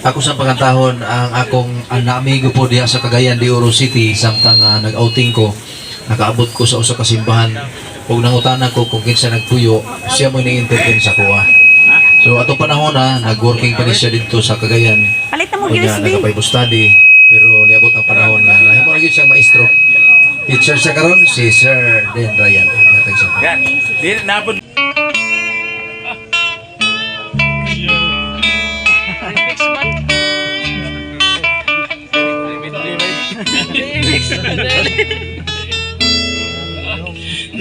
Ako sa pangantahon ang akong ang amigo po diha sa Cagayan de Oro City. Samtang nag-outing ko, nakaabot ko sa usa ka simbahan ug nangutana ko kung kinsa nagpuyo, siya mo ni-entertain sa kuha. So atong panahon na nag-working pa ni siya didto sa Cagayan. Palit na mo Unya USB. nagka-Bible study, pero niabot ang panahon nga nahimo na gyud siyang maestro. Teacher siya karon, si Sir Den Ryan. Gatag siya. Yan. Di napod.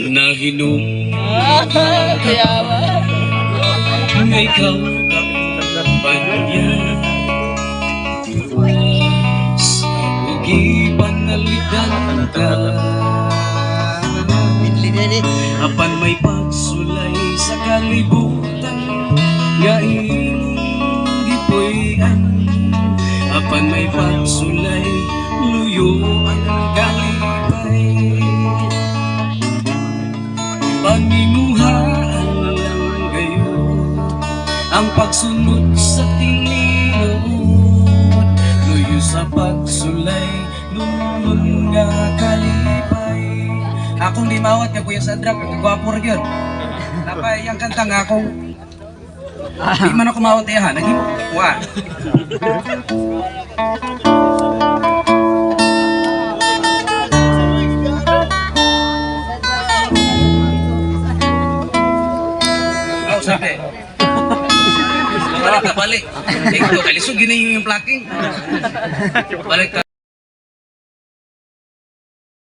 Nahinom nga ikaw kampanya Ugi panalitan ka. Apan may pagsulay sa kalibutan nga imong gipuy-an. Apan may pagsulay, luyo ang kalipay. Panginguhaan lang gayon ang pagsunod sa tinuod. Luyo sa pagsulay, lungon nga kalipay. Akong limawat ka, Kuya Sadrak, ang gwapo ra gyud. Napay ang kanta nga akong di man ako mawat iya, naging wa. Oh, sabi. Balik ka, balik. Ikaw, kalisod, ginayon yung plucking. Balik ka.